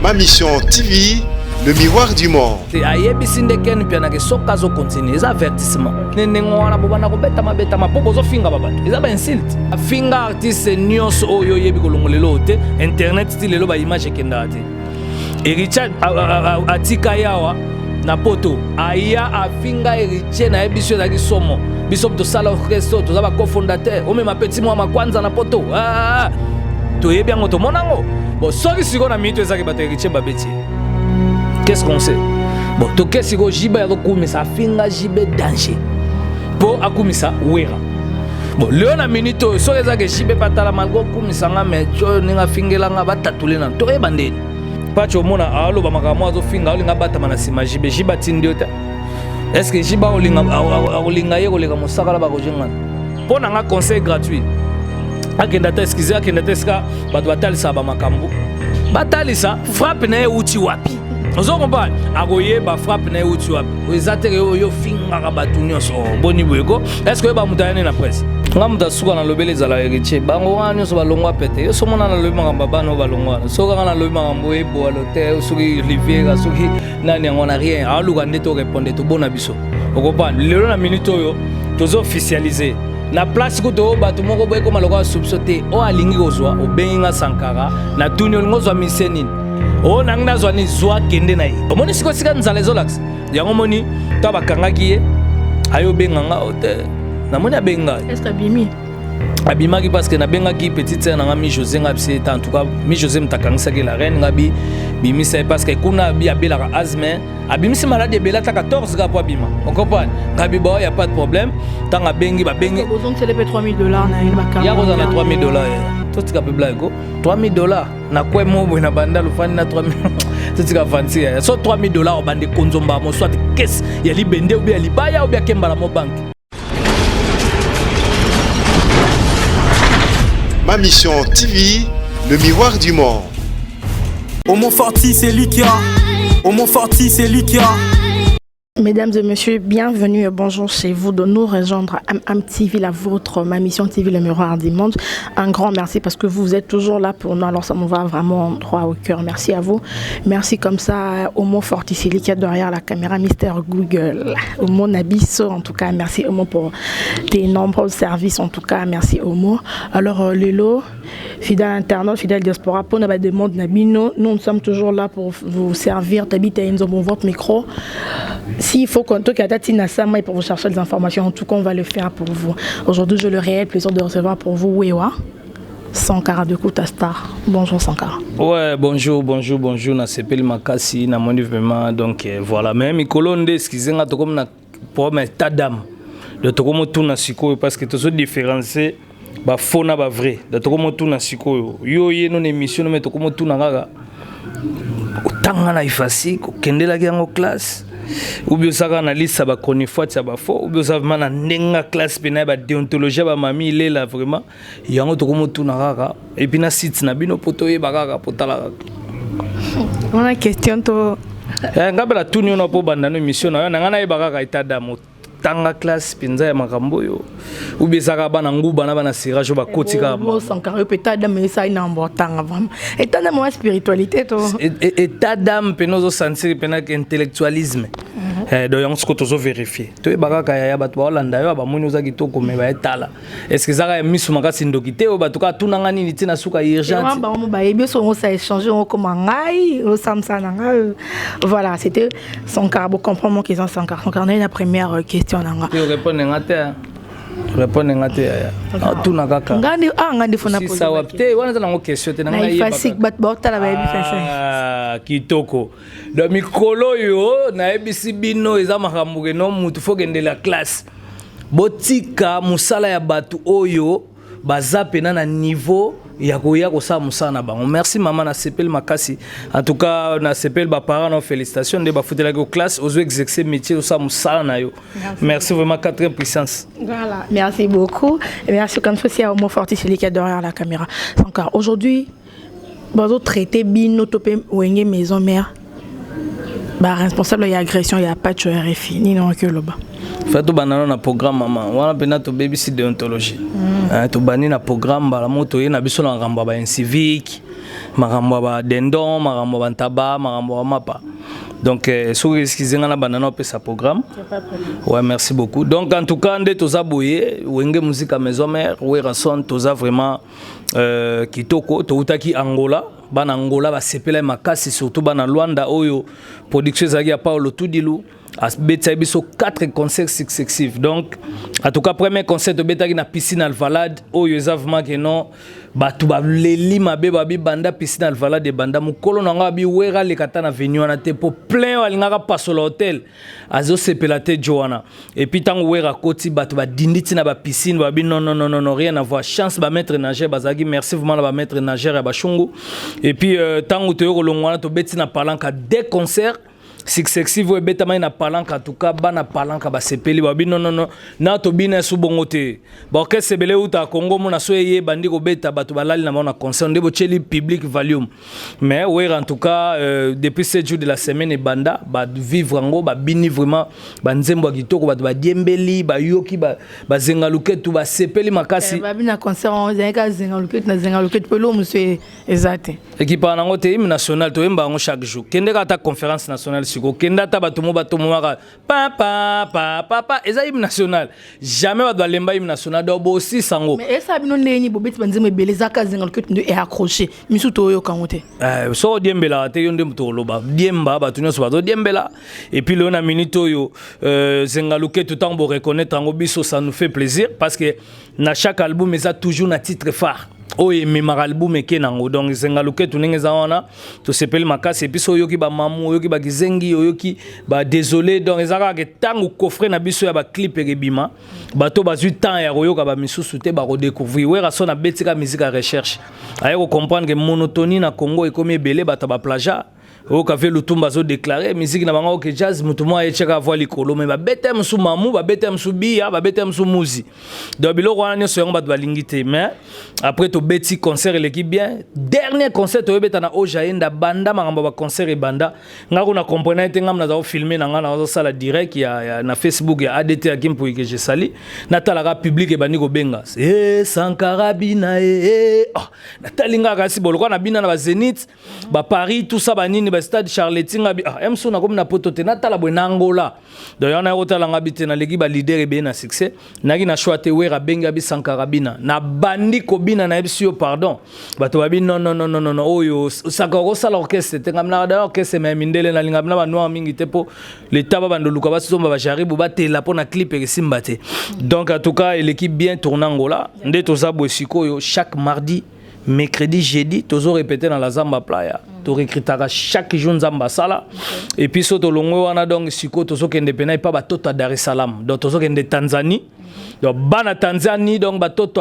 Ma Mission TV, le miroir du monde. Ayebisi nde Ken Mpiana ke soki azo continuer eza avertissement. Ne ndenge wana bobanda kobetama betama mpo bozofinga ba bato eza ba insulte. Afinga artiste nyonso oyo oyebi kolongola eloko te, internet ti lelo ba image ekendaka te. Héritier atika ye awa na poto aya afinga Héritier na ye biso ezalaki somo. Biso tosala orchestre toza ba cofondateur omema petit mwa makwanza na poto ah, toyebi yango tomona yango bon soki sikoyo na minute ezalaki bato Héritier babeti qu'est-ce qu'on sait bon toke sikoyo JB azokumisa afinga JB danger mpo akumisa Wera bon lelo na minute oyo soki ezalaki JB mpe atala malgre okumisa nga mais oyo ndenge afingela nga batatule na toyeba ndeni pacho omona aloba makambo azofinga olinga abatama na nsima JB JB atindi yo te. Est-ce que JB akolinga ye koleka mosaka na bakojengana? Mpo na nga conseil gratuit, akenda ata excuse, akenda ata esika bato batalisaka bamakambo, batalisa frappe na ye euti wapi. Ozo comprendre? Akoyeba frappe na ye euti wapi. Eza te yo fingaka bato nyonso boni boye ko. Est-ce que oyeba moto ayani na presse? Nga moto asuka nalobeli ezala héritier. Bango wana nyonso balongwa pete. Yo somona nalobi makambo ya bana oyo balongwa wana. Soki kaka nalobi makambo eboa lote, soki Riviera, soki nani yango na rien. Aluka nde to répondre tobona biso. Okopa lelo na minute oyo tozo officialiser na place kutu oyo bato moko boye ekoma lokola soupçon te. Oyo alingi kozwa obengi nga Sankara na tuni olingi ozwa mise nini? Oyo nangi nazwa nini? Zwa kende na ye. Omoni sikoyo sika nzala ezolakisa yango moni ntango bakangaki ye ayo obenga nga o te namoni abenga. Est-ce que abimi? Abimaki parce que nabengaki petite sœur nanga Mi José nga bisi en tout cas Mi José mutakangisaki la reine nga bi bimisa ye parce que kuna bi abelaka asthme abimisi maladi ebele ata 14 kaka po abima. On comprend? Nga bi bon, y a pas de problème. Ntango abengi babengi bozongisele mpe 3000 $ na ye bakanga. Ya kozala na 3000 $ ye totika mpe blague ko 3000 $ na kwe mo boye na banda lofandi na 3000 totika vanti ya so 3000 $ obande konzomba mo soit kese ya libende obi ya libaya obi akembala mo banque. Ma Mission TV, le miroir du monde. Homo Forti, c'est lui qui a. Homo Forti, c'est lui qui a. Mesdames et messieurs, bienvenue et bonjour chez vous de nous rejoindre à MM TV, la vôtre, Ma Mission TV, le miroir du monde. Un grand merci parce que vous êtes toujours là pour nous, alors ça nous va vraiment droit au cœur. Merci à vous. Merci comme ça, Homo Forti, c'est lui qui est derrière la caméra, Mister Google. Homo Nabiso, en tout cas, merci Homo pour tes nombreux services, en tout cas, merci Homo. Alors, Lelo, fidèle internaute, fidèle diaspora, pour la demande Nabino, nous, nous sommes toujours là pour vous servir. Tabita Enzo, bon, votre micro. S'il faut qu'on toque à Tatina Sama pour vous chercher des informations, en tout cas, on va le faire pour vous. Aujourd'hui, j'ai le réel plaisir de recevoir pour vous Wewa, Sankara de Kouta Star. Bonjour Sankara. Ouais, bonjour, bonjour, bonjour. Na sepeli makasi, na moni vraiment, donc voilà. Mais mikolo nde, excusez nga, tokomi na problème état d'âme. Donc tokomi tuna sikoyo parce que tozo différencier ba faux na ba vrai. Donc tokomi tuna sikoyo. Yo ye non émission mais tokomi tuna kaka. Otanga na ifasi, kokendelaki yango classe. Ou bien osaka na liste ya ba chronifoite ya ba faux, ou bien oza vraiment na ndenga classe pe na ba déontologie ba mami lela vraiment. Yango tokomi tuna kaka et puis na site na bino po toyeba kaka po tala kaka. Wana question to Nga bela tuni yo na po banda no émission na yo na nga nayeba kaka état d'âme. Tanga classe penza ya makambo oyo. Ou bien ezaka bana nguba na bana serrage oyo bakoti kaka Bo Sankara yo pe état d'âme esali na mbo tanga vraiment. État d'âme wa spiritualité to. État d'âme pe nozo sentir pe na intellectualisme. Donc yango siko tozo vérifier. Toyeba kaka ya bato baolanda yo bamoni oza kitoko mais ba etala. Est-ce que ezaka ya miso makasi ndoki te oyo bato kaka tunanga nini ti na suka urgente? Vraiment, bango bayebi so ça échanger on comme ngai osamsa na ngai. Voilà, c'était Sankara. Bon, comprendre moi qu'ils ont Sankara. Sankara la première question na nga. Tu répondre nga te. Répondre nga te ya. Tuna kaka. Ngandi ah ngandi fona poser. Sisa wapi te wana za nango question te na ngai. Na ifasik bat botala bayebi fasa. Ah kitoko. Donc mikolo yo nayebisi bino eza makambo ke no mutu faut kende la classe. Botika musala ya batu oyo baza pena na niveau ya koya kosala mosala na bango. Merci mama na sepeli makasi. En tout cas na sepeli ba parents na félicitations nde bafutelaki au classe ozo exercer métier osala mosala na yo. Merci. Merci vraiment quatrième puissance. Voilà, merci beaucoup. Et merci comme ça aussi à Homo Forti celui qui est derrière la caméra. Encore aujourd'hui bazo traiter bino topé wenge maison mère. Ba responsable ya agression ya Pacho RFI ni non que loba. Fa to banana na programme maman. Wana pena to baby déontologie. To bani na programme bala moto ye na biso na makambo ba incivique. Makambo ya badendon, makambo ya bantaba, makambo ya mapa. Donc soki excuse nga na banda na opesa programme. Ouais, merci beaucoup. Donc en tout cas, nde toza boye, Wenge Musica Maison Mère, Werrason, toza vraiment kitoko. Toutaki Angola, bana Angola basepela makasi, surtout bana Luanda oyo production ezalaki ya Paolo Tudilu, abetaki biso 4 concerts successifs. Donc en tout cas, premier concert tobetaki na piscine Alvalade, oyo eza vraiment que non, bato baleli mabe. Babi banda piscine Alvalade ebanda mokolo na yango, abi Wera aleka ata na venue wana te, mpo plein oyo alingaka pasola hotel azosepela te jo wana. Et puis ntango Wera akoti, bato badindi ntina bapiscine, babi non, non, non, non, non, rien à voir. Chance bamaître nageur bazalaki, merci vraiment na bamaître nageur ya bashungu. Et puis ntango toyei kolongwa wana, tobeti na Palanka deux concerts successifs oyo ebetamaki na Palanka. En tout cas, bana Palanka basepeli, babi non, non, non, na tobina esu bongo te. Baorchestre ebele euta Congo, mona so eye bandi kobeta, bato balali na bango na concert nde botieli public volume. Mais Wera, en tout cas, depuis 7 jours de la semaine ebanda, bavivre yango, babini vraiment banzembo ya kitoko, bato badiembeli, bayoki bazenga luketu, basepeli makasi. Babi na concert ezalaki kaka zenga luketu na zenga luketu, mpo eloko mosusu eza te. Ekipaka nango te. Hymne national toyemba yango chaque jour. Kende kaka ata conférence nationale sikoyo, kende ata bato mo batomomaka pa pa pa pa pa, eza hymne national. Jamais bato balemba hymne national, donc bosisa yango. Mais esala bino ndenge nini bobeti banzembo ebele, eza kaka zenga luketu nde eaccroche, misu toyoka yango te? Soki odiembelaka te, yo nde moto oloba diemba, bato nyonso bazodiembela. Et puis lelo na minute oyo, zenga luketu, ntango boreconnaître yango, biso ça nous fait plaisir, parce que na chaque album eza toujours na titre phare oyo ememaka album eke nango. Donc zenga luketu ndenge eza wana, tosepeli makasi. Et puis so oyoki bamamu, oyoki bakizengi, oyoki badésolé, donc eza kaka ntango coffret na biso ya baclip ekebima, bato bazwi temps ya koyoka bamisusu te, bakodécouvrir. Wera so nabetika musique ya recherche, aye kocomprendre ke monotonie na Congo ekomi ebele, bato ya baplagiat. Oyoka ve Lutumba azodéclare musique na bango OK Jazz, motu moko ayetiaka voix likolo, me babeta mosu mamu, babeta mosu biya, babeta mosu muzi. Donc biloko wana nyonso yango bato balingi te. Mais après tobeti concert, eleki bien. Dernier concert toyobeta na Ojaenda, banda makambo ya baconcert ebanda, nga kuna comprendre te. Ngai naza kofilme na ngai, nazosala direct ya na Facebook ya ADT ya Kimpui ke je sali, natalaka public ebandi kobenga e Sankara bina e. Oh, natali nga kasi bolokwa na bina na bazénith, baparis, tout ça, banini, bastade Charlety. Nga bi ah, mso nakomi na poto te, natala boye na Angola. Donc yango naye kotala nga bi te, naleki baleader ebeye na succès, nayaki na choix te. Wera abengi, abi Sankara bina, nabandi kobina, nayebisi yo pardon, bato babi non, non, non, non, non, oyo Sankara okosala orchestre te. Ngai naka orchestre me mindele, nalinga na banoir mingi te, mpo leta babanda oluka basomba bajaribu batela mpo na clip ekesimba te. Donc en tout cas eleki bien tourne Angola. Nde toza boye sikoyo, chaque mardi, mercredi, jeudi tozo répéter na la Zamba Playa, torecrutaka chaque jour, Nzambe asala. Et puis so tolongwe wana, donc sikoyo tozokende pena epa batoto ya Dar es Salaam, donc tozokende Tanzanie, donc bana Tanzanie, donc batoto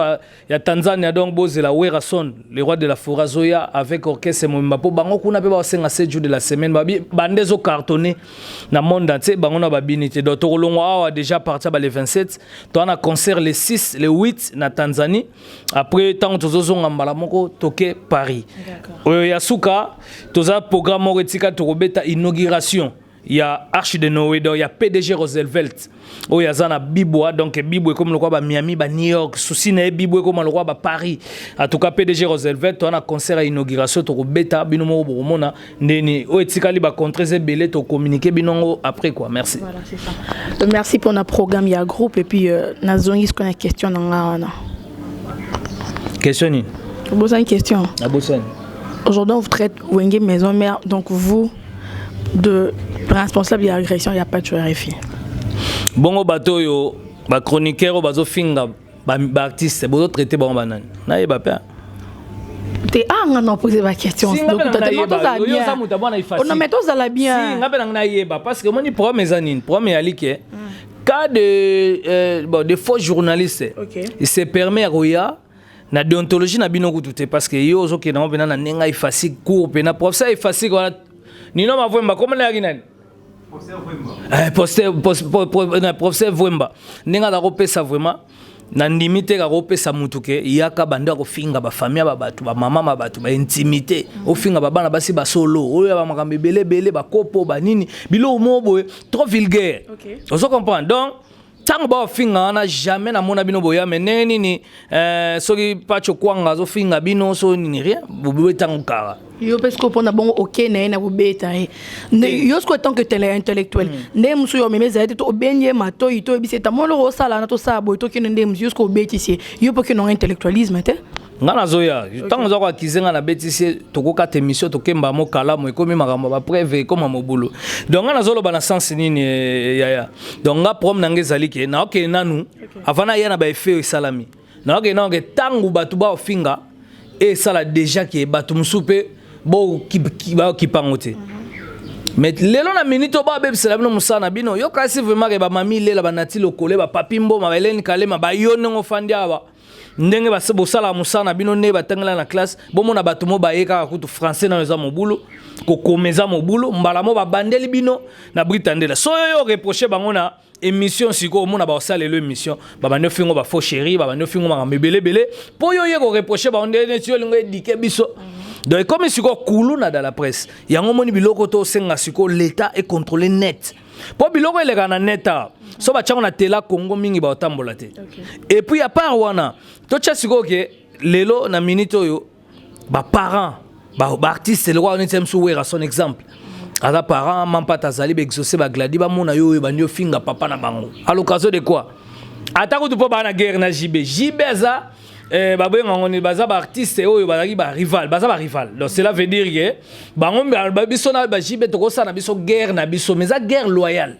ya Tanzania. Donc bozela Werason, le roi de la forêt, azoya avec orchestre mobimba, mpo bango kuna mpe baosenga 7 jours de la semaine, babi bande ezocartonne na monde entier, bango na babini te. Donc tokolongwa awa déjà partir ba le 27, toza na concert le 6, le 8 na Tanzanie. Après ntango tozozonga mbala moko, toke Paris. Oyo ya suka, toza programme moko etika, tokobeta inauguration ya Arche de Noé, donc ya PDG Roosevelt oyo aza na Bibwa. Donc Bibwa ekomi lokola ba Miami, ba New York, susi na ye Bibwa ekoma lokola ba Paris. En tout cas PDG Roosevelt, toza na concert ya inauguration, tokobeta bino moko bokomona ndeni. Oyo etikali, bacontrés ebele, tocommunique bino yango après quoi. Merci. Voilà, c'est ça. Donc, merci pour notre programme ya groupe. Et puis nazongi sikoyo na question na nga wana. Question nini? Obosani question? Nabosani. Aujourd'hui, on vous traite Wenge Maison Mère, donc vous, de responsable de l'agression, il n'y a pas de RFI. Bongo bato oyo bachroniqueur oyo bazofinga baartiste, bozotraite bango banani? Nayeba mpe. Te, ah, nga na poser ba question. Non, mais tozala bien. Nga mpe nanga nayeba, parce que omoni problème eza nini? Problème eyali ke cas de bon, de faux journaliste, il se permet ya koya na déontologie na bino kutu te, parce que yo ozokende ngo mpena na ndenge efasi cour mpena professeur efasi wana nino Mavwemba, komona yaki nani? Professeur Vwemba, ndenge aza kopesa vraiment, nandimi te kaka opesa mutu ke yaka bando ya kofinga bafamille ya babato, bamama ma bato, baintimité, ofinga babana basi, basolo oyo ya bamakambo ebele ebele, bakopo banini, biloko moko boye trop vulgaire. Ozo comprendre? Donc ntango baofinga wana, jamais namona bino boya. Me ndenge nini soki Pacho Kwanga azofinga bino so nini, rien, bobe ntango kaka. Yo mpe sikoyo, mpona bongo oke na ye na kobeta ye, yo sikoyo, tant que tele intellectuel, nde mosusu yo omemi ezali te, to obendi ye matoi, to oyebisi ete moko osala na tosala boye, tokende nde mosusu. Yo sikoyo obetisi ye, yo mpo okende yango intellectualisme te. Nga nazoya ntango oza koaccuser nga nabetisi ye, tokokata émission, tokemba mo kalamu, ekomi makambo ya bapreuve, ekoma mobulu. Donc nga nazoloba na sens nini, yaya? Donc nga problème na nga ezali ke naokende nanu avant naya na baeffet oyo esalami. Naokende nanu ke ntango bato baofinga, esala déjà ke bato mosusu mpe baokipango te. Mais lelo na minute oyo babebisela bino mosala na bino, yo kasi vraiment ke bamami lela, banati lokole, bapapi mboma, baeleni kalema, bayo ndenge ofandi awa, ndenge bosalaka mosala na bino, nde batangela na classe, bomona bato mo baye kaka kutu français nano eza mobulu, kokoma eza mobulu, mbala mo babandeli bino na britandela. So oyo reproche bango na émission, sikoyo omona baosalelo émission, babandi ofingo bafaux chéri, babandi ofingo makambo ebelebele, mpo yo ye koreproche bango nde neti yo olingo edike biso. Donc ekomi sikoyo kuluna dans la presse. Yango omoni biloko tosenga sikoyo l'État econtrôle net, mpo biloko elekaka na net awa, so batiango na tela Congo mingi baotambola te. Et puis à part wana, totya sikoyo ke lelo na minute oyo baparent baartiste lokola neti mosu Wera, son exemple, aza parent, mampata azali, baexaucé, bagladi, bamona yo oyo bandi ofinga papa na bango à l'occasion de quoi? Ata kutu mpo baa na guerre na JB. JB aza babenga yango nini, baza baartiste oyo bazalaki barival, baza barival. Donc cela veut dire ke bango, biso na baJB, tokosala na biso guerre na biso, mais eza guerre loyale.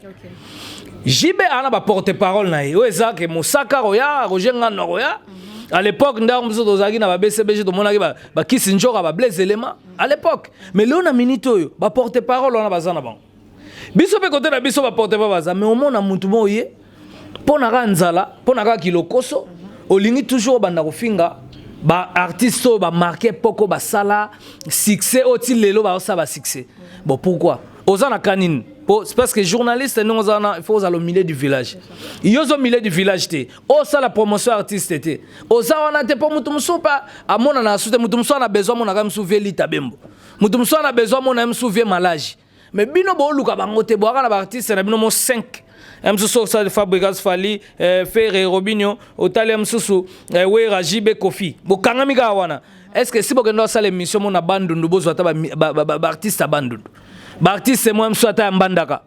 JB aza na baporte parole na ye oyo eza ke Mosaka roya, Roger Ngando roya. À l'époque ndako biso tozalaki na babcbg, tomonaki bakisi njoka, bablaise élément à l'époque. Mais lelo na minute oyo baporte parole wana baza na bango, biso mpe kote na biso baporte parole baza. Mais omona mutu mo oye mpo na kaka nzala, mpo na kaka kilokoso, olingi toujours obanda kofinga baartiste oyo bamarquer poko, basala succès oyo ti lelo baosala basuccès. Bon, pourquoi oza na ka nini? Po c'est parce que journaliste ndenge oza wana, il faut ozala au milieu du village. Yo oza au milieu du village te, osala promotion artiste te, oza wana te. Mpo mutu mosusu mpe amonana asu te, mutu mosusu ana besoin amonaka mosusu vie Lita Bembo, mutu mosusu ana besoin amona ye mosusu vie Malage. Mais bino booluka bango te, boyaka na baartiste na bino mo 5 ya mosusu, osali Fabregas, Fally, Ferre, Robinio, otali ya mosusu, Wera, JB, Kofi, bokangami kaka wana. Est ce que si bokende osala émission mo na Bandundu, bozwa ata baartiste ya Bandundu, baartiste mo ya mosusu ata ya Mbandaka?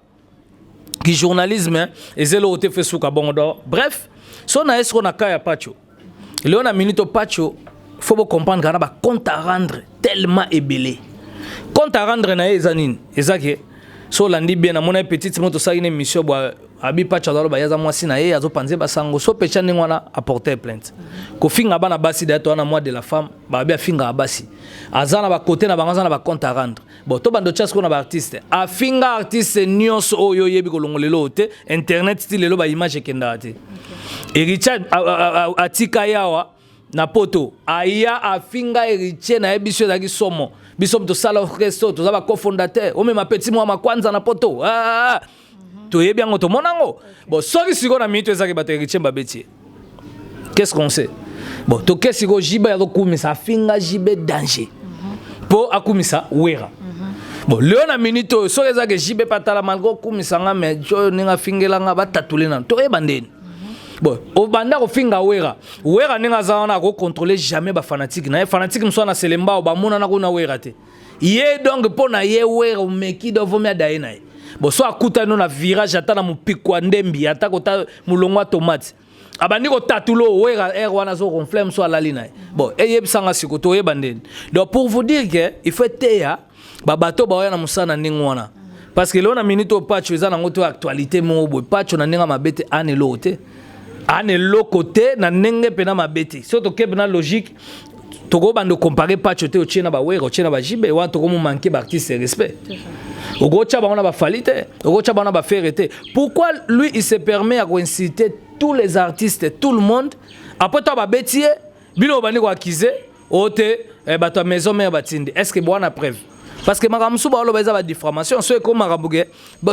Ki journalisme eza eloko te, fe suka bongo. Do bref, so na ye siko na ka ya Pacho lelo na minute, Pacho, faut bocomprendre kana bacompte à rendre tellement ebele. Compte à rendre na ye eza nini? Eza ke so olandi bien, namona ye petite mo tosalaki na émission bwa abi Pacho azaloba ye aza mwasi na ye, azopanze basango. So pecha ndenge wana aporter plainte, kofinga bana basi daya to wana mois de la femme, babi afingaka basi, aza na bakote na bango, aza na bacompte à rendre. Bon, tobanda otya sikoyo na baartiste. Afinga artiste nyonso oyo oyebi kolongola eloko te, internet ti lelo baimage ekendaka te. Héritier atika ye awa na poto, aya afinga Héritier, nayebi biso ezalaki somo. Biso tosala orchestre, toza bacofondateur, omema petit mwa makwanza na poto. Ah, toyebi yango, tomona yango. Bon, soki sikoyo na minute ezalaki bato Héritier babeti ye, qu'est-ce qu'on sait? Bon, toke sikoyo JB azokumisa, afinga JB danger mpo akumisa Wera. Bon, lelo na minute oyo, soki ezalaki JB mpe atala, malgré okumisa nga, mais oyo ndenge afingelanga, batatule nano, toyeba ndeni. Bon, obanda kofinga Wera. Wera ndenge aza wana, akocontrôle jamais bafanatike na ye. Fanatike mosusu wana Selembao bamonana kuna Wera te ye. Donc mpo na ye Wera omeki do vomi ada ye na ye. Bon, so akutani no na virage, ata na mopiko ya ndembi, ata kota molongo ya tomate, abandi kotatula oyo Wera aire wana azoronfle, mosu alali na ye. Bon, eyebisanga siko toyeba ndeni. Donc pour vous dire que il faut eteya babato baoya na mosala na ndenge wana, parce que lelo na minute oyo Pacho eza nango to actualité moko boye. Pacho na ndenge mabe te, ana eloko te, ana eloko te na ndenge mpena mabe te. So toke mpena logique, tokobanda ocompare Pacho te, otie na bawera, otie na baJB wana, tokomomanke baartiste respect. Okotya bango na baFally te, okotya bango na baFerre te. Pourquoi lui il se permet ya koinsulter tous les artistes, tout le monde? Après to babeti ye, bino bobandi koaccuser oyo te, bato ya maison mare batindi. Est ce que bwana preuve? Parce que makambo mosusu baoloba eza badifamation. So ekoma makambo ke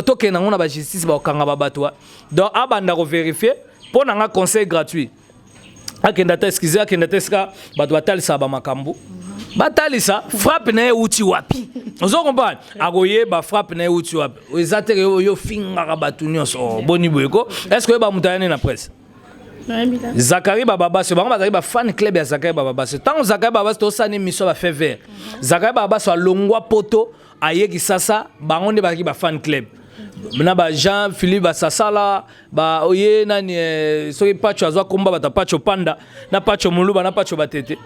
tokende yango na bajustice, bakokanga babato. Donc abanda kovérifie. Mpo na nga, conseil gratuit, akende ata, excuse, akende ata esika bato batalisaka bamakambo, batalisa frappe na ye euti wapi. Ozo comprendre, akoyeba frappe na ye euti wapi. Eza te yo fingaka bato nyonso. Oh, boni boye ko? Est ce que oyeba moto ayani na presse? Zakari Bababaso, bango bazalaki bafan club ya Zakari Bababaso. Ntango Zakari Bababaso tosala émission bafe vert, Zakari Bababaso alongwa Poto, aye Kisasa, bango nde bazalaki bafan club na ba Jean Philippe Basasala ba oye nani, soki Pacho azwa komba bato, Pacho Panda na Pacho Moluba na Pacho Batete,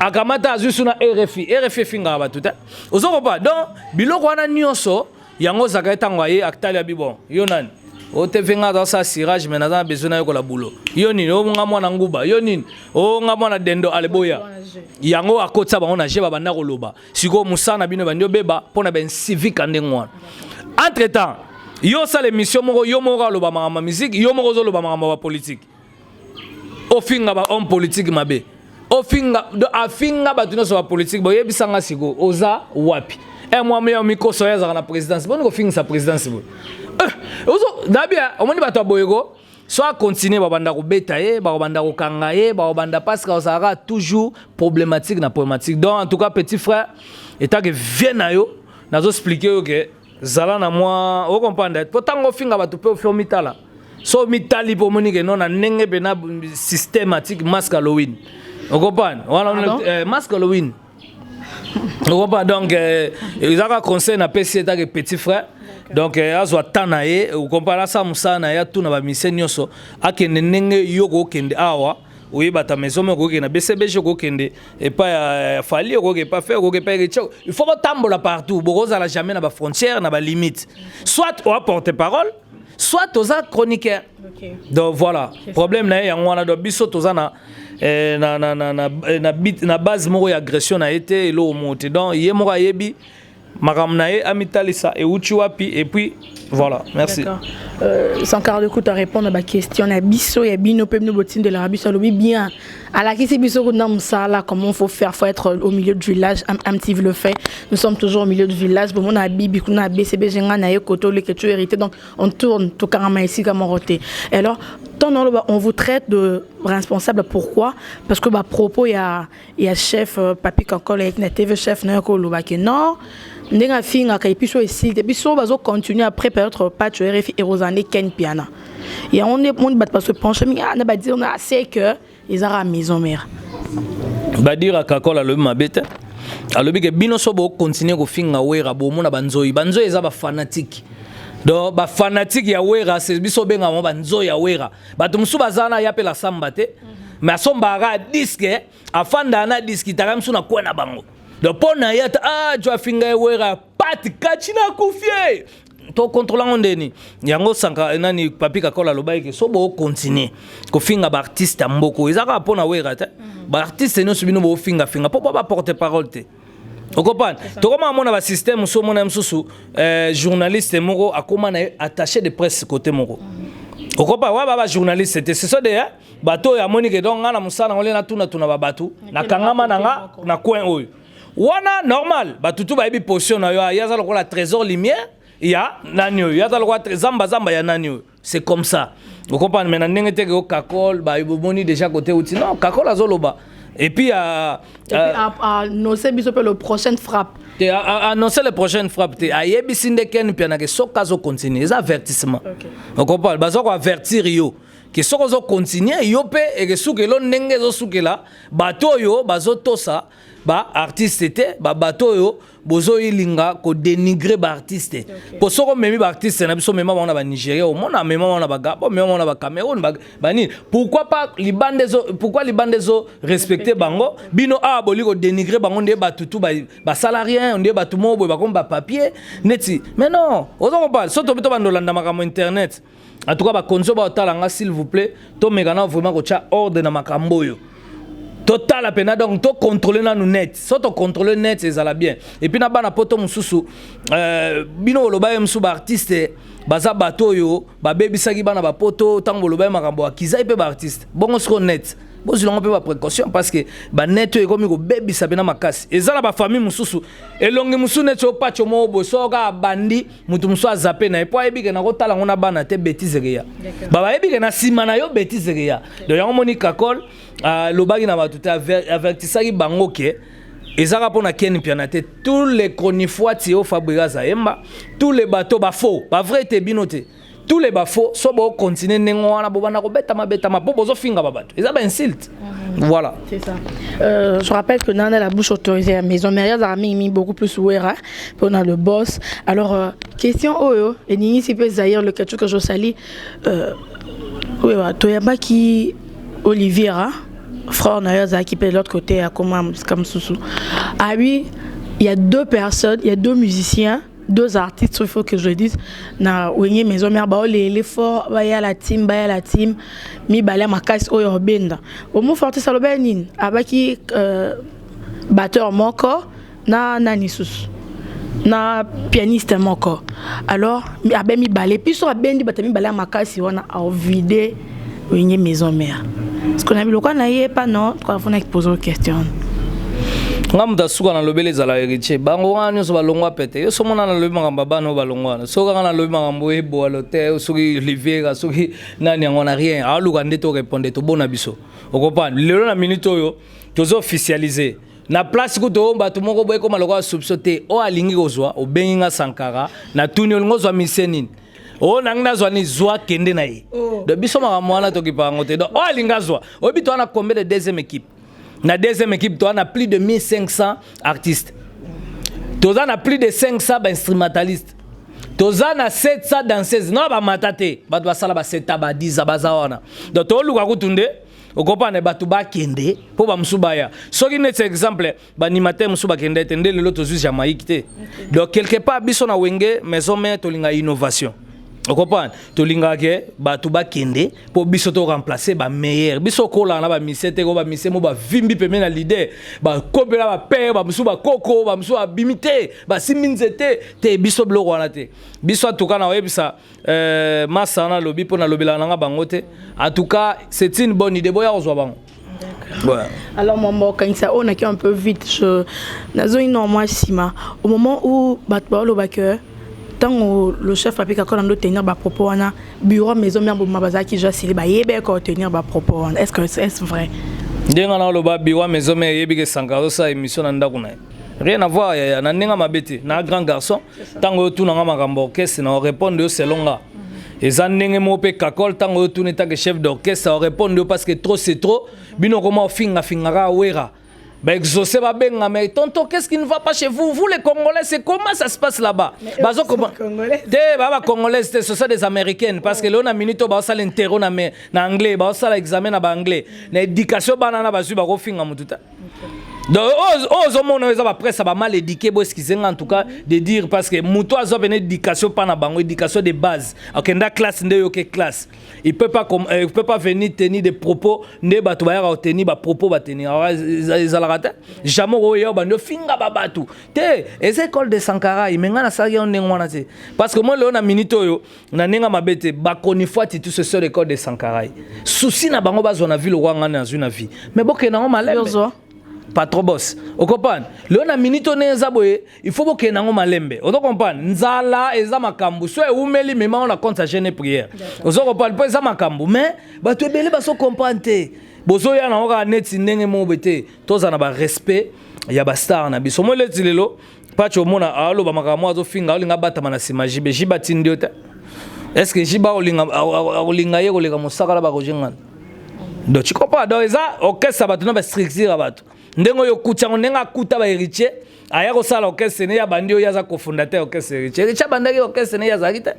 akamata azwi su na RFI. RFI efingaka bato te, ozokopa. Donc biloko wana nyonso yango Zakari, ntango aye, atali, abi: "Bon, yo nani otv? Nga azasala cirage, mais naza na besoin nayekola bulo. Yo nini? O nga mwana nguba. Yo nini? O nga mwana dendo." Aleboya yango, akotisa bango na je, babanda koloba. Sikoyo mosala na bino ebandi obeba mpo na baincivique ndenge wana. Entre temps yo osala émission moko, yo moko aloba makambo ya musique, yo moko ozoloba makambo ya bapolitique, ofinga bahomme politique mabe, ofinga, afinga bato nyonso bapolitique. Boyebisanga sikoyo, oza wapi? E mwa ya mikoso oyo azalaka na présidence, boni kofingisa présidence boye? Nabia omoni bato ya boyeko so acontinue, babanda kobeta ye, bakobanda kokanga ye, bakobanda, parce que ozalaka toujours problématique na problématique. Donc en tout cas, petit frère, etake vie na yo, nazoexpliquer yo ke zala na mwa ocomprendre, po ntango ofinga bato mpe ofi omitala, so omitali mpo omoni ke no na ndenge mpe na systématique masque Halloween, ocomprendre wana, masque Halloween, ocomprendre. Donc ezaka conseil napesi etake petit frère. Donc azwa temps na ye, ocomprendre, asala mosala na ye, atuna bamise nyonso, akende ndenge yo kokende awa, oyebata maison moko, okokende na BCBG, okokende epai ya Fally, okokende epai Ferre, okokende epai Richa. Il faut botambola partout, bokozala jamais na bafrontière, na balimite. Soit oa porte parole, soit oza chroniqueur. Donc voilà problème na ye yango wana. Donc biso toza na eh, na, na, na, na, na, bit, na base moko ya agression na ye te, eloko moko te. Donc ye moko ayebi makambo na ye, amitalisa euti wapi, et puis voilà, merci. Sankara de kuta répondre à ma question na biso ya bino pe bino botindelaka biso. Alobi bien, alakisi biso kuna mosala, comment faut faire. Faut être au milieu du village. MTV le fait, nous sommes toujours au milieu du village. Bomona bibi kuna BCBG, nga na ye koto leke tu hérité. Donc on tourne, tokangama esika moko te. Et alors tant on vous traite de responsable, pourquoi? Parce que bapropos ya chef Papi Kakol avec na TV, chef na yo kolobaki non, ndenge afingaka et puis so esili te, biso bazocontinue après peut-être Pacho RFI erozande Ken Piana. Yango nde moni bato baso penche mingi na badire na c'est que ezaka maison mère. Badira Kakol alobi mabe te. Alobi ke bino so bokontinue kofinga Wera, bomona banzoi. Banzoi eza bafanatike. Donc bafanatike ya Wera, biso obenga bango banzoi ya Wera. Bato mosusu baza na ya mpe la samba te, mais asombaka disque, afandaka na disque, taka mosusu na kwe na bango. Donc mpo na ye ata ah, jo afinga ye Wera, pati kachi na akufi ye, tokontrola yango ndeni yango. Sanka nani, Papi Kakola alobaki ke so bookontinue kofinga baartiste ya mboka, eza kaka mpo na Wera te, baartiste nyonso bino boofingafinga mpo baporte parole te, okopane. Tokoma amona basystème mosusu, omona mosusu journaliste moko akóma na ye attaché de presse côté moko, okopa wa ba bajournaliste te, ce sont des bato oyo amoni ke donc nga na mosala nango nde natunatuna babato, nakangama na nga na coin oyo wana. Normal, bato tu bayebi position na yo. Ye aza lokola Trésor Lumière ya nani oyo, ye aza lokola zamba zamba ya nani oyo, c'est comme ça, ocomprendre. Mais na ndenge te ke o Kakol bomoni déjà côté uti non, Kakol azoloba et puis annoncer biso mpe le prochaine frappe. Te, annoncer le prochaine frappe te. Ayebisi nde Ken Mpiana ke soki azocontinue, eza avertissement, ocomprendre. Baza koavertir yo ke soki ozocontinue, yo mpe ekesukela ndenge ezosukela bato oyo bazotosa baartiste te, babato oyo bozoyilinga kodénigre baartiste. Po soki omemi baartiste na biso, omema bango na banigéria, omona amema bango na bagabon, omema bango na bacameroun, banini. Pourquoi pas libanda ezo, pourquoi libanda ezo respecte bango, bino awa boli kodénigre bango nde bato tu basala rien, nde bato moko boye bakomi bapapier neti. Mais non, ozo comprendre, so tobi tobanda olanda makambo internet. En tout cas bakonzi oyo baotala nga, s'il vous plaît, tomeka na vraiment kotya ordre na makambo oyo, totala mpena. Donc tocontrôle nanu net, so tocontrôle net, ezala bien. Et puis na bana poto mosusu, bino boloba ye mosusu baartiste baza bato oyo babebisaki bana bapoto. Ntango boloba ye makambo akizai mpe baartiste bongo, siko net bozwila yango mpe baprécaution, parce que banet oyo ekomi kobebisa mpena makasi. Eza na bafamille mosusu, elongi mosusu neti opacho moko boye, soki abandi motu mosusu azape na ye mpo ayebi ke nakotala yango na bana te, bétise ekeya, bayebi ke na nsima na yo bétise ekeya. Donc yango moni Kakol alobaki na bato te, avertisaki bango ke ezaka mpo na Ken Mpiana te, tous les chronifoiti oyo Fabregas ayemba, tous les bateaux bafaux, bavrai te, bino te. Tous les bafaux so bokontinue ndenge wana, bobanda kobetama betama mpo bozofinga babato, eza bainsulte, voilà. C'est ça. Je rappelle que Nana la bouche autorisée à la maison, mais a mis beaucoup plus Wera pour le boss. Alors, question oyo, et nini si peut Zahir le quelque que je salue. Oui, ouais, toyambaki Olivier, frère na qui peut de l'autre côté à comment comme Soussou. Ah oui, il y a deux personnes, il y a deux musiciens, deux artistes, il faut que je le dise, na Wenge Maison Mère, ba les fort, ba ya la team, ba ya la team, mi bale makasi oyo obenda. Omo forti saloba nini? Abaki batteur moko na nani susu, na pianiste moko. Alors abe mibale, puis so abendi bato mibale ya makasi wana, aovide Wenge Maison Mère. Parce qu'on a biloko na ye pas non, trois fois pose question. Nga moto asuka nalobeli ezala Héritier. Bango wana nyonso balongwa pete. Yo so mona nalobi makambo ya bana oyo balongwa wana. Soki kaka nalobi makambo eboalo te, soki Oliviera, soki nani yango na rien, aluka nde torépondre tobona biso. Okopane lelo na minute oyo tozo officialiser na place kutu oyo bato moko boye ekoma lokola soupçon te. Oyo alingi kozwa, obengi nga Sankara, natuni: olingi ozwa mise nini? Oyo nangi nazwa ni zwa, kende na ye. Donc biso makambo wana tokipa yango te. Donc oyo alingi azwa, oyebi toza na combien de deuxième équipe? Na deuxième équipe, toza na plus de 1500 artistes, toza na plus de 500 bainstrumentaliste, toza na 700 danseuses. No bamata te, bato basala ba 7 ba 10 baza wana. Donc toluka kutu nde okopana bato bakende mpo bamosusu baya. Soki neti exemple baanimateur mosusu bakende te, nde lelo tozwi Jamaïque te. Donc quelque part biso na Wenge Maison Mère tolinga innovation, okopana tolingaka ke bato bakende mpo biso toremplace bameilleur. Biso okolaka na bamise te, ko bamise mo bavimbi pembeni na leader, bakopela bapere, bamosusu bakoko, bamosusu babimi te, basimbi nzete te. Biso biloko wana te. Biso atuka na oyebisa masa wana alobi mpo nalobelaka nanga bango te. En tout cas, c'est une bonne idée, boya kozwa bango. Ouais. Alors, mon bon, quand ça, on a un peu vite, je nazo non moi sima. Au moment où bato baloba que ntango le chef Papi Kakol ando tenir bapropos wana, bureau Maison Mère boma bazalaki ja sili bayebeki kotenir bapropos wana. Est ce que est ce vrai? Ndenge na oloba, bureau Maison Mère eyebi ke Sankara azosala émission na ndako na ye, rien à voir. Yaya, na ndenge mabe te, na grand garçon, ntango oyo tunanga makambo orchestre, na orépondre yo selon nga. Eza ndenge moko mpe Kakol, ntango oyo tuna etake chef d'orchestre, orépondre yo, parce que trop c'est trop. Bino koma ofingafingaka Wera, baexaucé babenga: mais tonton, qu'est-ce qui ne va pas chez vous, vous les Congolais? C'est comment ça se passe là-bas? Bazo comment te ba bacongolaise te, ce sont des Américaines, parce que leo na minute oyo baosala interro na anglais, baosala examen na baanglais, na éducation bana na bazwi, bakofinga motu te. Donc oyo ozomona oyo eza bapresse bamal éduqué. Bo excuse nga en tout cas de dire, parce que moto azwa pene éducation mpa na bango, éducation de base, akenda classe nde oyoke classe, il peut pas venir tenir des propos nde bato bayaka kotenir bapropos batenir. Ezalaka te, jamais oyo bandi ofinga babato te. Eza école de Sankara, me ngai nasalaki yango ndenge wana te, parce que moi lelo na minute oyo, na ndenge mabe te, bakoni fois titu ce sur école de Sankara, souci na bango bazwa na vie lokwa ngai nazwi na vie, mais bokende yango malembe. Pas trop boss, okopane lelo na minute oyo ndenge eza boye, il faut bokende yango malembe. Ozo comprendre, nzala eza makambo so ewumeli, memango na compte ya jeûne prière. Ozo comprendre, mpo eza makambo, mais bato ebele bazo comprendre te. Bozoya nango kaka neti ndenge moko boye te. Toza na barespect ya bastar na biso. Moi leti lelo Paci, omona aloba makambo, azofinga, aolinga abatama na nsima jibe. Jibe atindi yo te. Est ce que jibe akolinga ye koleka mosaka na baroger ngana? Donc tu comprends, donc eza orchestre bato na bastructure ya bato ndenge oyo okuti yango, ndenge akuta bahéritier aya kosala orchestre ne ya bandi oyo aza cofondateur orchestre. Héritier abandaki orchestre ne ye azalaki te,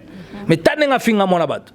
mais ta ndenge afinga mwana bato,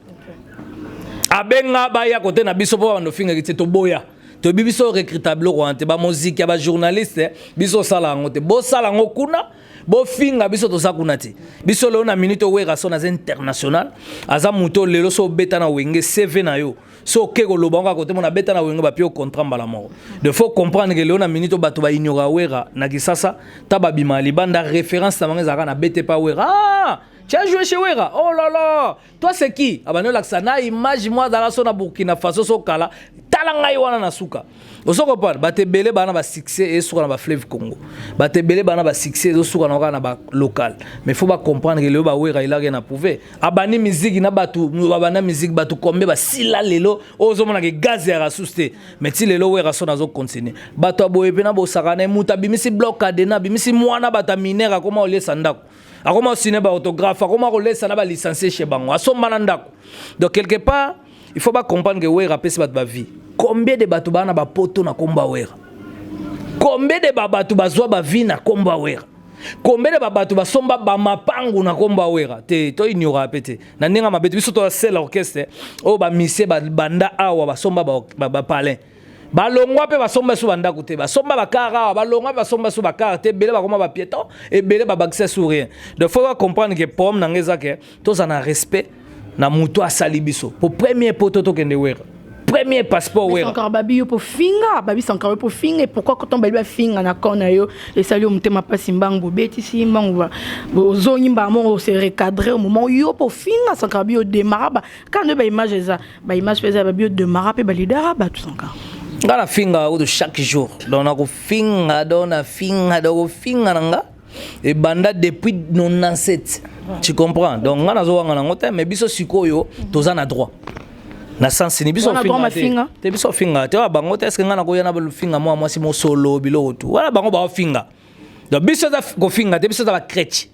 abenga baya kote na biso mpo babanda ofinga héritier, toboya. Toyebi biso recruta biloko wana te, bamoziki ya bajournaliste, biso osala yango te. Bosala yango kuna, bofinga biso, toza kuna te. Biso lelo na minute owera so naza international, aza moto lelo so obeta na Wenge, CV na yo so oke koloba ngo kaka kote mona abeta na Wenge, bapie contrat mbala moko. De faut comprendre ke lelo na minute bato baignora Wera na Kisasa ta babima libanda, référence na bango ezalaka na bete pa Wera. Ah, tu as joué chez Wera, oh là là, toi c'est qui? Abandi olakisa na image mo azalaka so na Burkina Faso so kala ta. Tala ngai wana na suka. Ozo comprendre? Bato ebele bana ba succès esuka na ba fleuve Congo. Bato ebele bana ba succès ezosuka na kaka na ba local. Mais faut ba comprendre que lelo ba Wera il a rien à prouver. Abandi musique na bato babanda musique, bato combien basila lelo oyo ozomona ke gaz ya rasus te. Mais ti lelo Wera so nazo continuer. Bato ya boye mpe na bosaka na ye, moto abimisi bloc cadena, abimisi mwana bato ya minere, akoma kolesa ndako, akoma kosine ba autographe, akoma kolesa na ba licencié chez bango, asomba na ndako. Donc quelque part il faut ba comprendre que Wera apesi bato ba vie. Combien de bato baa na bapoto na kombo ya Wera? Combien de babato bazwa ba vie na kombo ya Wera? Combien de babato basomba bamapangu na kombo ya Wera? Te, to ignora pe te na ndenge mabe te. Biso toza orchestre oyo bamisie banda awa basomba bapalin, balongwa mpe basomba so bandako te, basomba bakar awa, balongwa mpe basomba so bakar te. Ebele bakoma bapiéton, ebele babakisa sur rien. Donc faut comprendre que problème na ngai eza ke toza na respect na moto asali biso po premier poto tokende Wera, premier passeport Wera. Sankara babi yo po finga, babi Sankara yo po finga. Et pourquoi quand babi bafinga na camp na yo, esali yo motema mpasi, mbangu bobetisi mbangu, ozongi mbala moko se recadrer au moment yo po finga Sankara bi yo démarra ba quand nde baimage eza, baimage mpe eza, babi yo démarra mpe balidara bato Sankara? Nga nafinga kutu chaque jour. Donc nakofinga, donc nafinga, donc kofinga na nga ebanda depuis 97, tu comprends? Donc nga nazowanga nango te. Mais biso sikoyo toza na droit na sens ni biso finga te, biso finga te. Oyo bango te, est-ce nga nakoya na finga mwa mwasi mosolo biloko tu wana? Bango baofinga. Donc biso eza kofinga te, biso eza bachrétien,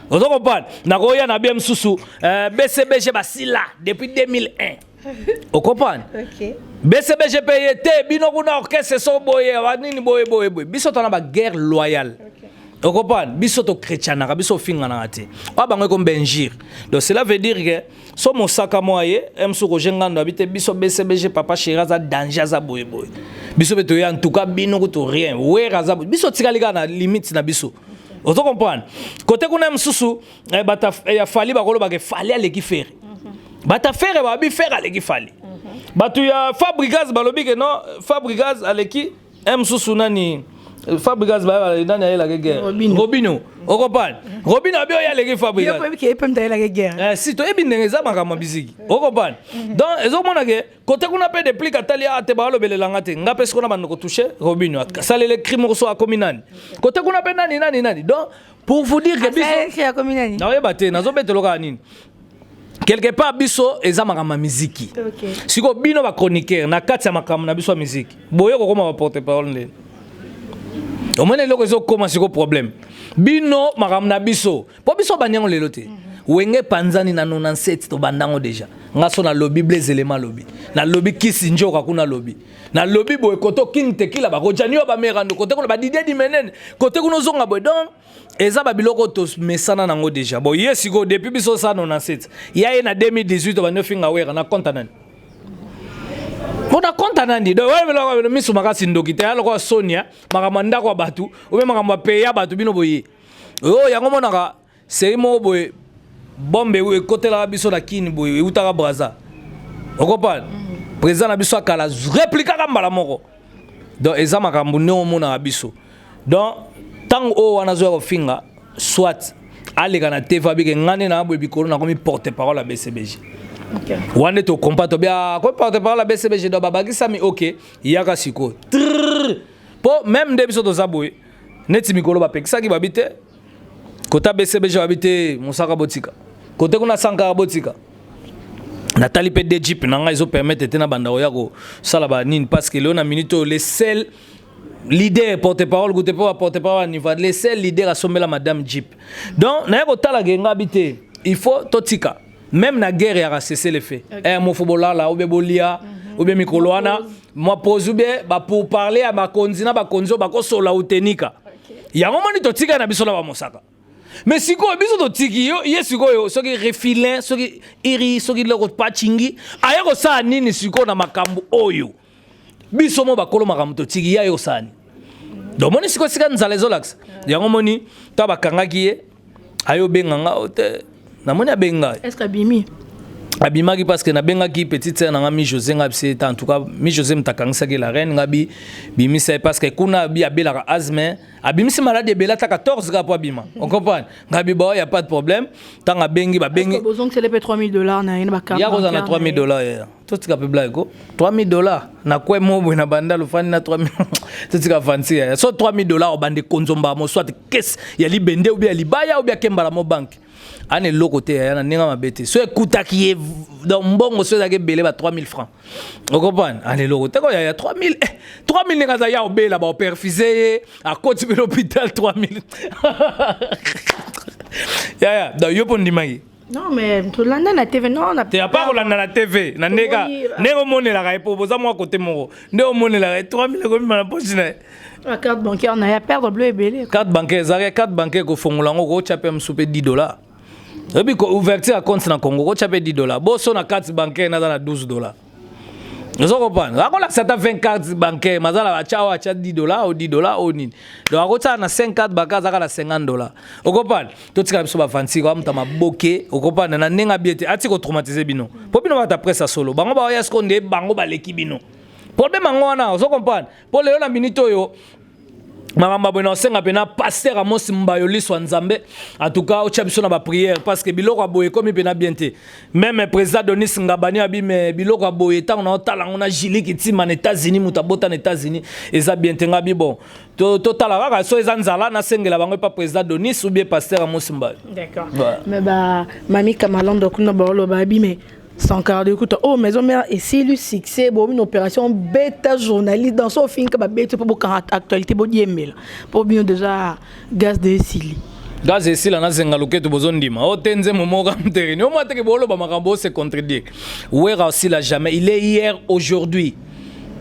ozo comprendre? Nakoya na bie mosusu, BCBG basila depuis 2001, ocomprendre? BCBG mpe ye te, bino kuna orchestre so boye banini boye boye boye. Biso tona baguerre loyale, ocomprendre? Biso tochrétianaka, biso ofinganaka te. Oyo bango ekomi bainjure. Donc cela veut dire que so mosaka mwa ye mosusu Roger Ngando abi te, biso BCBG, papa chéri aza danger, aza boyeboye. Biso mpe toye, en tout cas bino kutu rien. Wera aza boye, biso tikali kaka na limite na biso, ozo comprendre? Kote kuna mosusu bato ya Fally bakolobaka Fally aleki Ferre, bato ya Ferre babi Ferre aleki Fally, bato ya Fabregas balobi ke non, Fabregas aleki mosusu nani, Fabregas nani ayelaki guerre? Robino, ocomprendre? Robino abi oyo aleki Fabregas. Si toyebi ndenge eza makambo ya biziki, ocomprendre? Donc ezomona ke kote kuna mpe déplique atali a te, balobelelanga te. Nga mpe sikoyo na bando kotouche Robino, asalele cri moko so akomi nani kote kuna mpe nani nani nani. Donc pour vous dire que biso naoyeba te, nazobetelo kaka nini, quelque part biso eza makambo ya miziki. Sikoyo bino bachroniqueur na kati ya makambo na biso ya miziki, boye kokóma baporte parole ndeni? Omoni eloko ezokóma sikoyo problème, bino makambo na biso, mpo biso bandi yango lelo te. Wenge epanzani na 97, tobandango déjà. Nga so nalobi Blaise Elema, alobi nalobi Kisi Njoka kuna, alobi nalobi boye kote King Tekila, bakojani oyo bamerando kote kuna, badidie dimenene kote kuna, ozonga boye. Donc eza babiloko tomesana nango déjà. Bon, ye sikoyo depuis biso osala 97, ya ye na 2018 obandi ofinga Wera na compte nani? Mpo na compte nani? Donc wana biloko miso makasi, ndoki te ya lokola Sonia, makambo ya ndako ya bato obe makambo ya peye ya bato. Bino boye oyo yango monaka série moko boye, bombe ekotelaka biso na Kini boye, eutaka Braza, okopane président na biso akala réplikaka mbala moko. Donc eza makambo ndenge omonaka biso. Donc ntango oyo wana azoya kofinga, soit aleka na TV abike nga nde na boye bikolo, nakomi porte parole ya BCBG. Wana nde tokompa tobia komi porte parole ya BCBG. Donc babakisami, ok, yaka sikoyo mpo même nde biso toza boye neti mikolo bapekisaki babi te kota BCBG, babi te mosaka botika kote kuna, Sankara botika. Natali mpe de jeep na ngai ezopermettre te na banda koya kosala banini, parce que lelo na minute oyo, le seul leader porte parole kute mpo baporte parole ya niveau, le seul leader asombela madame jeep. Donc naye kotalaka nga bi te, il faut totika même na guerre yaka cessez le feu. Mofo bolala obe bolia obe mikolo wana mwa pause ube bapourparler ya bakonzi na bakonzi oyo bakosola utenika yango. Moni totika na biso na bamosaka. Mais sikoyo biso totiki yo ye sikoyo, soki refilin, soki iri, soki loko pachingi aye kosala nini sikoyo na makambo oyo biso mo bakolo makambo totiki ye aye kosala nini? Donc moni sikoyo esika nzala ezolakisa yango. Moni to bakangaki ye, aye obenga nga o te, namoni abenga. Est ce que abimi? Abimaki parce que nabengaki petite sœur na nga, Mi José. Nga bisi en tout cas, Mi José moto akangisaki la reine. Nga bi bimisa ye parce que kuna bi abelaka asthme, abimisi maladi ebele, ata 14 kaka po abima. Ocomprendre? Nga bi bao, ya pas de problème. Ntango abengi, babengi. Bozongisele mpe 3000 $ na ye na bacarte. Ya kozala na 3000 $ ya totika mpe blague ko. 3000 $ na kwe mo boye na banda lofandi na 3000, totika fansi ya so. 3000 $ obande konzomba mo, soit kese ya libende ou bien ya libaya ou bien akembala mo banque ana eloko te. Yaya, na ndenge mabe te, so ekutaki ye donc mbongo so ezalaki ebele ba 3000 francs, ocomprendre? Ana eloko te ko, yaya. 3000, 3000, ndenge aza ya obela, baoperfuse ye, akoti mpe l'hôpital, 3000, yaya. Donc yo mpo ndimaki? Non, mais tolanda na TV, non na Te, apa kolanda na TV na ndeka ndenge omonelaka ye, mpo boza mwa kote moko nde omonelaka ye, 3000 ekomima na poche na ye. La carte bancaire na ye perdre bleu ebele. Carte bancaire ezalaki, carte bancaire kofongola yango, kootya mpe mosu mpe 10 $. Oyebi ouverture ya compte na Congo, kotya mpe 10 $. Boso na carte bancaire naza na 12 $. Ozo comprendre? Akolakisa ata 20 cartes bancaire, mazala atya oyo, atya 10 $ o 10 $ oyo nini. Donc akotiaka na 5 carte bancaire, azaka na 50 $. Okocomprendre? Totikala biso bafanti amuta maboke. Okocomprendre? Na ndenge abie te, ati kotraumatize bino mpo bino bata presse ya solo. Bango baoya siko nde bango baleki bino. Problème yango wana, ozo comprendre? Mpo lelo na minute oyo, makambo boye, na osenga mpena pasteur Amos Mbayo, liso ya Nzambe, en tout cas otya biso na baprière, parce que biloko ya boye ekomi mpena bien te. Même président Donis Ngabani abi me biloko ya boye, ntango na otala yango na Jili Kitima na États-Unis, moto abota na États-Unis, eza bien te. Ngabi bon, totala kaka so eza nzala, nasengela bango epa président Donis ou bien pasteur Amos Mbayo. D'accord. Ouais. Mais ba mami Kamalando kuna baoloba abi mais Sankara de Kuta, oh, maison mère esili succès, bomi une opération bêta journaliste dans son film ka babeti po boka actualité, bodiembela po bino déjà gaz de esili. Gaz esila, nazenga loketo, bozondima o te. Nzembo moko amterini omwa teke boloba makambo ose contredire. Wera osila jamais. Il est hier, aujourd'hui,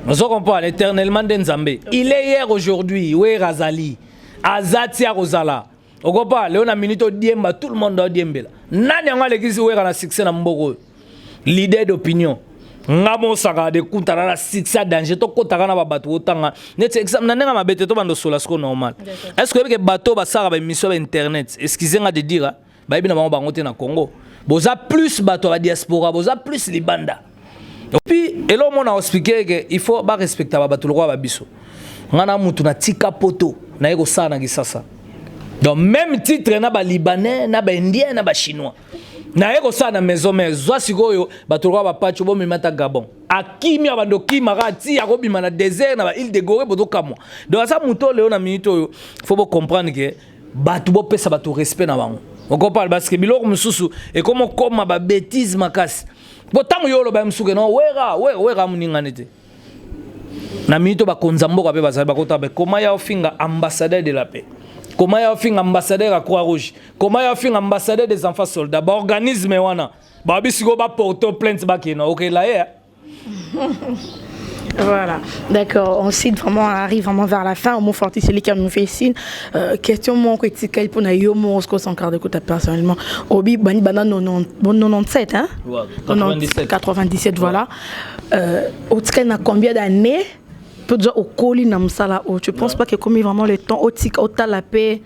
ozo comprendre, éternellement nde Nzambe. Il est hier, aujourd'hui. Wera azali, aza ti akozala. Okopa leo na minute odiemba, tout le monde odiembela. Nani yango alekisi Wera na succès na mboka oyo? Leader d'opinion, nga mosaka de kutana na succès ya danger. Tokɔtaka na babato otanga neti exemple na ndenge mabe te, tobanda osola siko normal. Est ce que oyebi ke bato basalaka baémission ya bainternet, excuse nga de dire, bayebi na bango bango te na Congo? Boza plus bato ya badiaspora, boza plus libanda. Puis eloko mona expliquer ke il faut barespecta babato lokola babiso. Nga na mutu natika poto, naye kosala na Kisasa, donc même titre na balibanais, na baindien, na bachinois, naye kosala na maison mère. Zwa sikoyo bato lokola bapacho, bomema ata Gabon, akimi, abando okimaka ti akobima na désert na baîle de Gorée, bozokamwa. Donc aza moto lelo na minute oyo, faut bocomprendre ke bato bopesa bato respect na bango. Okopala parce que biloko mosusu ekoma okoma babêtise makasi. Po ntango yo oloba ye mosuku no Wera, Wera, Wera amoningani te na minute oyo, bakonza mboka mpe bazali bakota be. Koma ya ofinga ambassadeur de la paix, koma ya ofinga ambassadeur ya Croix Rouge, koma ya ofinga ambassadeur des enfants soldats, baorganisme wana babi sikoyo baporte plainte, bakenda okela ye. Voilà, d'accord. Ensuite, vraiment, on arrive vraiment vers la fin. Au mot forti, c'est lui qui nous fait signe. Question, moi, que tu pour na yo, moi, ce qu'on s'en de personnellement. Obi, bani, bana, 97, hein? Ouais, 97. 97, voilà. Au na combien d'années? Peut déjà au colis na msala, oh, tu penses pas que comme vraiment le temps, au tika, au la paix,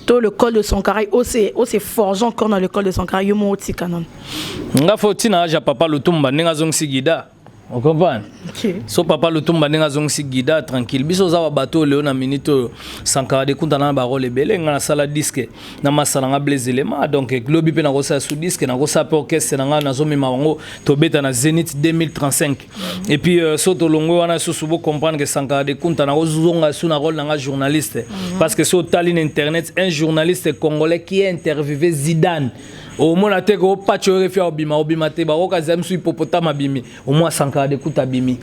to le col de Sankara, au c'est forgé encore dans le col de Sankara, yo, mo, tika, non? Nga fo tina âge ya papa Lutumba, ndenge azongisi guida, ocomprendre? Okay. So papa Lutumba ndenge azongisi guida tranquille, biso oza babato leo na minute oyo. Sankara Dekunta na barole ebele. Nga nasala disque na masala nga Blaise Elema, donc lobi mpe nakosala su disque, nakosala mpe orchestre na nga, nazomema bango tobeta na Zénith 2035. Et puis so tolongwe wana susu, bocomprendre que Sankara Dekunta nakozonga su na rôle na nga journaliste, parce que so otali na internet, un journaliste congolais qui a interviewé Zidane, omona te ke opaci oyo refi obima, obima te. Bakoka zali mosu hippopotame abimi, omwa Sankara Dekuta abimi.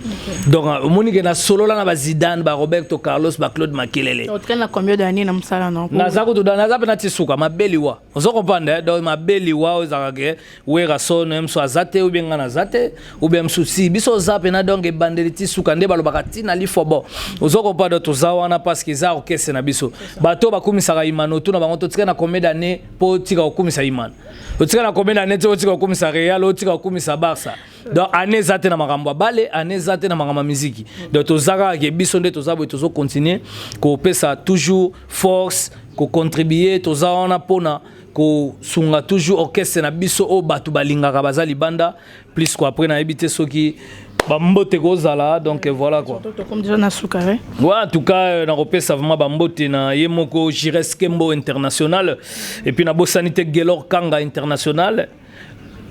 Donc omoni ke nasolola na bazidane, baroberto Carlos, baclaude Makelele. Otikali na combien d'années na mosala no? Naza kutu, naza mpe nati suka mabeliwa, ozo comprendre? Donc mabeliwa oyo ezalaka ke Werason mosu aza te, ou bien nga naza te, ou bien mosu si biso oza mpena. Donc ebandeli ti suka nde balobaka ntina lifobo, ozo comprendre? Toza wana parce que eza orchestre na biso. Bato bakumisaka Imano, tuna bango totika na combien d'année mpo otika kokumisa Imano? Otika na combien d'année ti otika kokumisa Real, otika kokumisa Barça? Donc année eza te na makambo ya bale, année eza te na makambo ya miziki. Donc toza kaka ke biso nde toza boye, tozocontinue kopesa toujours force, kocontribue. Toza wana mpona Kosunga toujours orchestre na biso oyo bato balingaka baza libanda plus quoi. Après, nayebi te soki bambote kozala, donc voilà quoi. Comme déjà na suka. Ouais, en tout cas nakopesa vraiment bambote na ye moko Jires Kembo international, et puis nabosani te Gelor Kanga international,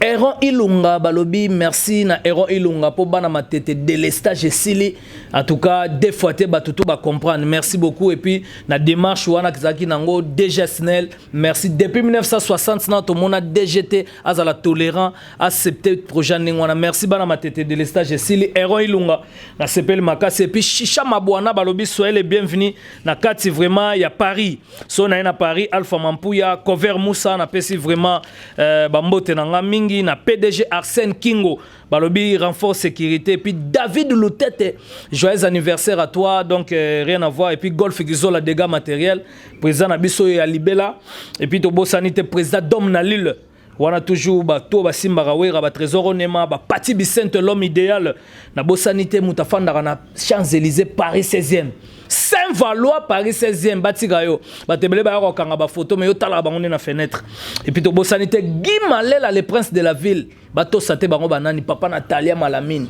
Eron Ilunga. Balobi merci na Eron Ilunga mpo bana Matete, délestage esili. En tout cas, deux fois te, bato to bacomprendre. Merci beaucoup. Et puis na démarche wana ezalaki nango DG Snell, merci. Depuis 1960 na tomona DGT azala tolérant, accepté projet ndenge wana. Merci bana Matete, délestage esili. Eron Ilunga, nasepeli makasi. Et puis Shisha Mabwana, balobi soyez les bienvenus na kati vraiment ya Paris. So na ye na Paris, Alpha Mampuya, Cover Musa, napesi vraiment bambote na nga mingi na PDG Arsène Kingo, balobi renfort sécurité. Et puis David Lutete, joyeux anniversaire à toi. Donc rien à voir. Et puis Golf Gizola, dégâts matériels, président na biso ya Libela. Et puis tobosani te président Dom na Lille wana, toujours bato basimbaka Wera, batrésor onema, bapati Bicente, l'homme idéal. Nabosani te moto afandaka na Champs-Élysées, Paris 16e, Saint Valois, Paris 16e. Batika yo, bato ebele baya kokanga bafoto, me yo talaka bango nde na fenêtre. Et puis tobosani te Guy Malela, le prince de la ville. Batosa te bango banani, papa Natalia Malamine,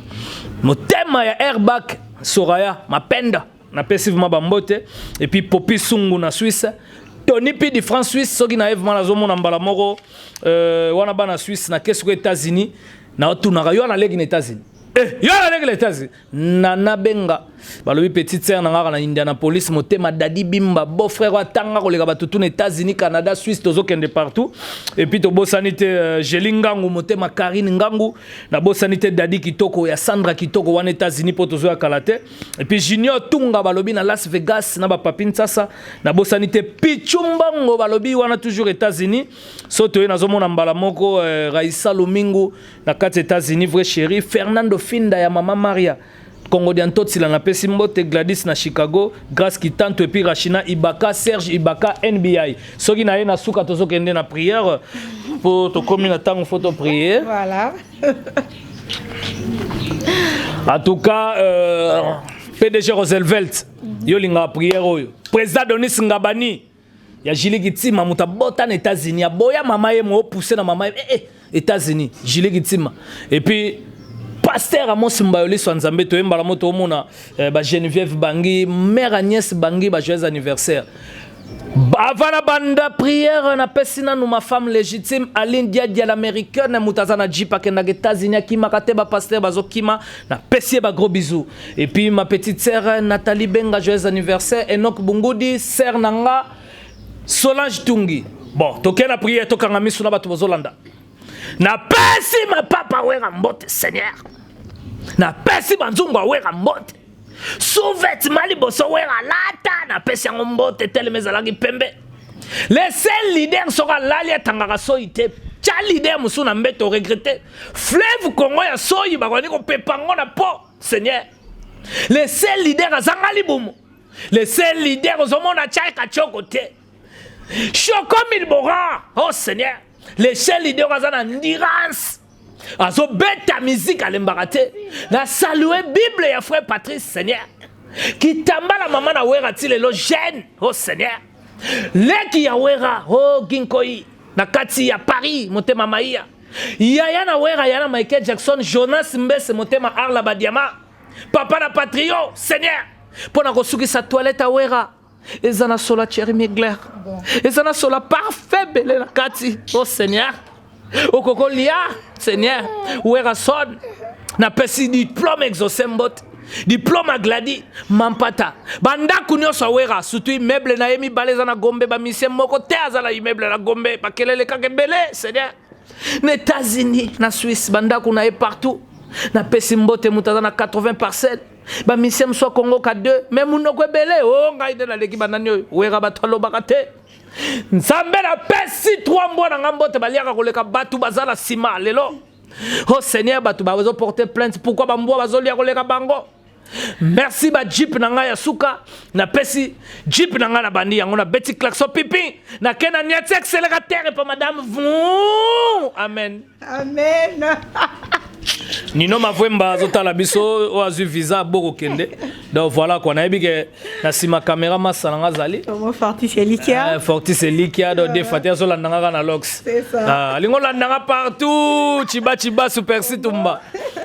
motema ya Airbag, Soraya Mapenda, napesi vraiment bambote. Et puis Popi Sungu na Suisse, Tony P de France Suisse. Soki na ye vraiment nazomona mbala moko wana bana Suisse na kesi ko États-Unis, naotunaka yo wana leki na États-Unis. Eh, yo naleki na États-Unis. Nana Benga, balobi petite sœur na ngaka na Indianapolis, motema Dadi Bimba, beau frère oyo atanga koleka bato tu na États-Unis, Canada, Suisse, tozokende partout. Et puis tobosani te Jeli Ngangu, motema Karine Ngangu. Nabosani te Dadi Kitoko ya Sandra Kitoko wana États-Unis, mpo tozoya kala te. Et puis Junior Tunga, balobi na Las Vegas na bapapi Nsasa. Nabosani te Pichu Mbango, balobi wana toujours États-Unis. So toye, nazomona mbala moko Raisa Lumingu na kati États-Unis, vrai chéri Fernando Finda ya mama Maria Kongo dia Ntotila, napesi mbote. Gladys na Chicago, Grâce Kitanto, et puis Rachina Ibaka, Serge Ibaka NBI. Soki na ye na suka, tozokende na prière mpo tokómi na ntango fo toprier. Voilà. En tout cas, PDG Roosevelt, yo olingaka prière oyo. Président Donis Ngabani ya Jili Kitima, moto abota na États-Unis, aboya mama ye mo opousse na mama ye eh, eh, États-Unis, Jili Kitima. Et puis pasteur Amos Mbayoliso ya Nzambe, toyembala mo toomona bageneviève Bangi, mère Agnès Bangi, bajoyeux anniversaire. Avant na banda prière, napesi nanu ma femme légitime Aline Diadia, l'américaine, moto aza na jeep, akendaka États-Unis, akimaka te, bapaster bazokima, napesi ye bagros bisous. Et puis ma petite sœur Nathalie Benga, joyeux anniversaire. Enok Bungudi, sœur na nga Solange Tungi. Bon, tokei na prière, tokanga miso na bato bozolanda. Napesi mapapa Wera mbote, Seigneur. Napesi banzungu awera mbote. Sous-vêtement liboso Wera alata, napesi yango mbote, telema ezalaki pembe. Le seul leader soki alali atangaka soi te. Tya leader mosusu na mbeto, regretter. Fleuve Congo ya soi bakoki kopepa ngo na po. Seigneur, le seul leader azanga libumu, le seul leader ozomona tiaka tioko te, Shoko Milbora. Oh Seigneur, le seul leader aza na endurance, azobeta miziki, alembaka te. Na salue Bible ya frère Patrice, Seigneur. Kitambala mama na Wera ti lelo jeune. Oh Seigneur, leki ya Wera, oh Ginkoi na kati ya Paris, motema Maia, yaya na Wera, ya na Michael Jackson, Jonas Mbese, motema Arla Badiama, papa na Patrio. Seigneur, mpo na kosukisa, toilette ya Wera eza na sola Thierry Mugler, eza na sola parfait bele na kati. Oh Seigneur, okokolia. Seigneur Werason, napesi diplôme Exaucé mbote, diplôme Agladi Mampata. Bandako nyonso awera, surtout immeuble na ye mibale eza na Gombe, bamisie moko te aza na immeuble na Gombe, bakelele kaka ebele. Seigneur, na États-Unis, na Suisse, bandako na ye partout, napesi mbote. Moto aza na 80 parcelle, bamisie mosu akongo ka 2, me munoko ebele o ngai nde naleki banani oyo. Wera, bato alobaka te. Nzambe, napesi trois mbwa na nga mbote, baliaka koleka bato baza na nsima lelo. Oh Seigneur, bato bazoporte plainte, pourquoi bambwa bazolia koleka bango? Merci. Bajeep na ngai ya suka, napesi jeep na ngai na bandi yango, nabeti klaxon pipi, nake na niati accélérateur epa madame vu. Amen. Amen. Nino Mavwemba azotala biso, oyo azwi visa abokokende. Donc voilà quoi, nayebi ke na nsima caméra masa nanga azali. Omo Fortis Elikia. Fortis Elikia, donc des fois te azolanda nga kaka na lox. C'est ça. Ah, alingi olanda nga partout, chiba chiba super situmba.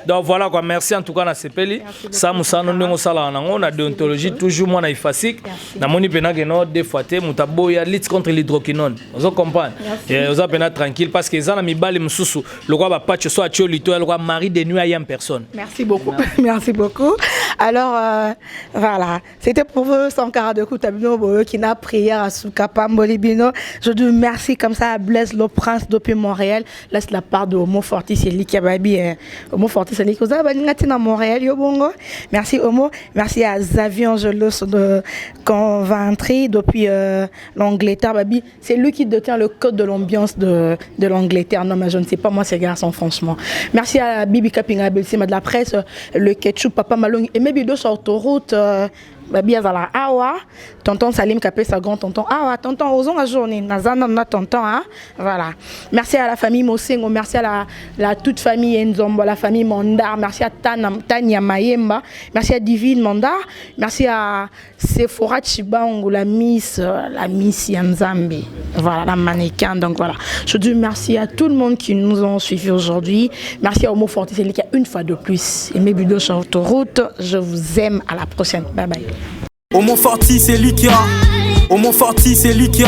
Donc voilà quoi, merci en tout cas, nasepeli sa mosano ndenge osalaka nango na déontologie, toujours mwana ifasik. Namoni mpena keno des fois te moto aboya lutte contre l'hydroquinone, ozo comprendre. Oza mpena tranquille parce que eza na mibali mosusu lokola bapache so atie lito ya lokola mari de nuit aya en personne. Merci beaucoup. Merci beaucoup. Alors, voilà. C'était pour vous, Sankara de Koutabino, qui n'a prière à Soukapamboli Bino. Je dis merci comme ça à Blaise le Prince depuis Montréal. Laisse la part de Homo Fortis et Likia Babi. Hein. Homo Fortis et Likia Babi, Montréal, yo bongo. Merci Homo. Merci à Xavier Angelos de Coventry depuis l'Angleterre. Babi, c'est lui qui détient le code de l'ambiance de l'Angleterre. Non, mais je ne sais pas, moi, ces garçons, franchement. Merci à Bibi Kapinga Belsima de la presse, le ketchup, Papa Malong, et maybe deux sur autoroute. Babi azala awa, tonton Salim Kapesa, grand tonton awa, tonton ozonga journée nazana na tonton, hein. Voilà, merci à la famille Mosengo, merci à la toute famille Nzombo, la famille Mondar, merci à Tana, Tania Mayemba, merci à Divine Mondar, merci à Sephora Chibango, la miss Yanzambe, voilà, la mannequin. Donc voilà, je dis merci à tout le monde qui nous ont suivis aujourd'hui. Merci à Homo Fortis qui a une fois de plus et mes budos sur autoroute. Je vous aime, à la prochaine, bye bye. Homo Fortis Elikia. Homo Fortis Elikia.